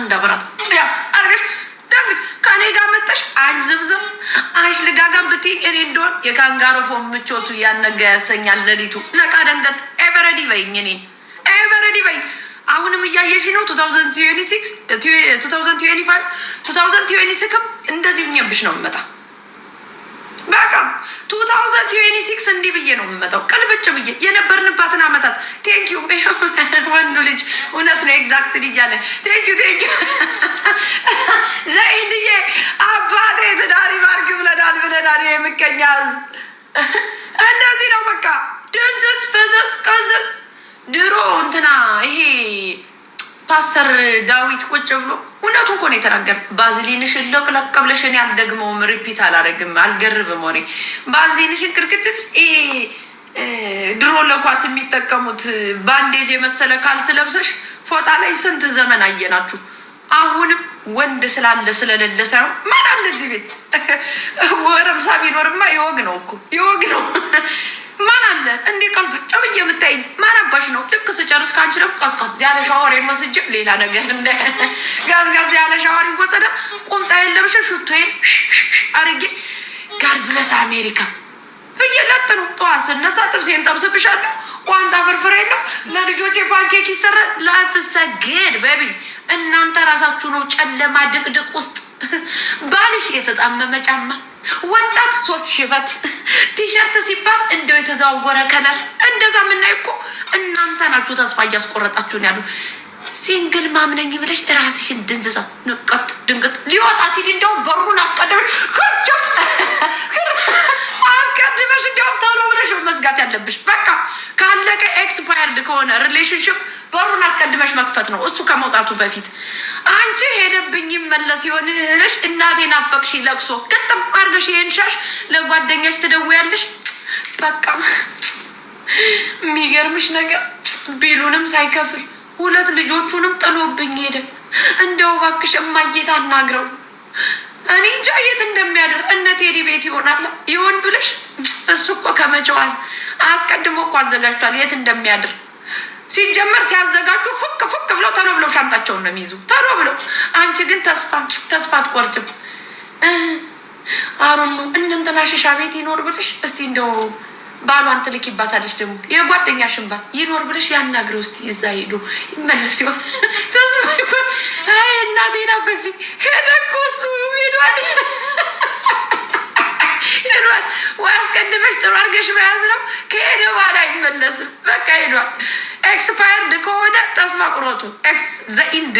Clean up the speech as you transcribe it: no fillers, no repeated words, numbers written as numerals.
እንደ ብረት ያስ አርገሽ ዳግድ ከእኔ ጋር መጠሽ አንሽ ዝብዝብ አንሽ ልጋጋም ብትይኝ እኔ እንደሆን የካንጋሮ ፎም ምቾቱ ያነጋ ያሰኛል። ሌሊቱ ነቃ ደንገጥ ever ready በይኝ፣ እኔን ever ready በይኝ። አሁንም እያየሽ ነው። 2026፣ 2025፣ 2026 እንደዚህ ሁኜብሽ ነው የምመጣ። በቃ 2026 እንዲህ ብዬ ነው የምመጣው፣ ቅልብጭ ብዬ የነበርንባትን አመታት። Thank you ወንዱ ልጅ፣ እውነት ነው። Exactly እያለ thank you, thank you ዘይንድዬ አባቴ፣ ትዳር ይባርክ ብለናል ብለናል። የምቀኛ ህዝብ እንደዚህ ነው በቃ፣ ድንዝዝ ፍዝዝ ቅዝዝ። ድሮ እንትና ይሄ ፓስተር ዳዊት ቁጭ ብሎ እውነቱን እኮ ነው የተናገር። ባዝሊንሽን ለቅለቅ ብለሽ፣ እኔ አልደግመውም፣ repeat አላደርግም፣ አልገርብም ወሬ። ባዝሊንሽን ቅርቅትሽ፣ ድሮ ለኳስ የሚጠቀሙት bandage የመሰለ ካልስ ለብሰሽ ፎጣ ላይ ስንት ዘመን አየናችሁ። አሁንም ወንድ ስላለ ስለሌለ ሳይሆን ማን አለ እዚህ ቤት? ወረምሳ ቢኖርማ የወግ ነው እኮ፣ የወግ ነው። ማን አለ እንዲህ ቀልበጫ ብዬ የምታይኝ? ማን አባሽ ነው? ልክ ስጨርስ ከአንቺ ደግሞ ቀዝቀዝ ያለ ሻወር ወስጄ፣ ሌላ ነገር እንደ ጋዝጋዝ ያለ ሻወር ይወሰዳል። ቁምጣዬን ለብሼ ሽቶዬን አርጌ God bless አሜሪካ ብዬ ለጥ ነው። ጠዋት ስነሳ ጥብሴን ጠብስብሻለሁ። ቋንጣ ፍርፍሬ ነው። ለልጆቼ pancake ይሰራል። Life is good, baby። እናንተ ራሳችሁ ነው ጨለማ ድቅድቅ ውስጥ፣ ባልሽ የተጣመመ ጫማ፣ ወጣት ሶስት ሽበት፣ ቲሸርት ሲባል እንደው የተዘዋወረ color እንደዛ የምናይ እኮ እናንተ ናችሁ። ተስፋ እያስቆረጣችሁን ያሉ single mom ነኝ ብለሽ ራስሽን ድንዝዛ ንቀት ድንቅት ሊወጣ ሲል እንዲያውም በሩን አስቀድመሽ ክርችም አስቀድመሽ እንዲያውም ቶሎ ብለሽ መዝጋት ያለብሽ። በቃ ካለቀ፣ expired ከሆነ relationship በሩን አስቀድመሽ መክፈት ነው እሱ ከመውጣቱ በፊት። አንቺ ሄደብኝ ይመለስ ይሆን እልሽ እናቴን አፈቅሽ ለቅሶ ግጥም አድርገሽ ይሄን ሻሽ ለጓደኛሽ ትደውያለሽ። በቃ የሚገርምሽ ነገር ቢሉንም ሳይከፍል ሁለት ልጆቹንም ጥሎብኝ ሄደ። እንደው እባክሽ እማዬ ታናግረው፣ እኔ እንጃ የት እንደሚያድር፣ እነ ቴዲ ቤት ይሆናል ይሆን ብለሽ፣ እሱ እኮ ከመቼው አስቀድሞ እኮ አዘጋጅቷል የት እንደሚያድር። ሲጀመር ሲያዘጋጁ ፉክ ፉክ ብለው ተሎ ብለው ሻንጣቸውን ነው የሚይዙ፣ ተሎ ብለው። አንቺ ግን ተስፋ አትቆርጭም። አሩኑ እነ እንትና ሽሻ ቤት ይኖር ብለሽ እስቲ እንደው ባሏን ትልኪባታለች። ደግሞ የጓደኛሽን ባል ይኖር ብለሽ ያናግረው እስቲ፣ እዛ ሄዶ ይመለስ ሲሆን ተስፋ። አይ እናቴ ናፈቅሽኝ። ሄደ እኮ እሱ፣ ሄዷል ሄዷል። ወይ አስቀድመሽ ጥሩ አድርገሽ መያዝ ነው። ከሄደ በኋላ አይመለስም። በቃ ሄዷል። Expired ከሆነ ተስፋ ቁረጡ። Ex the end።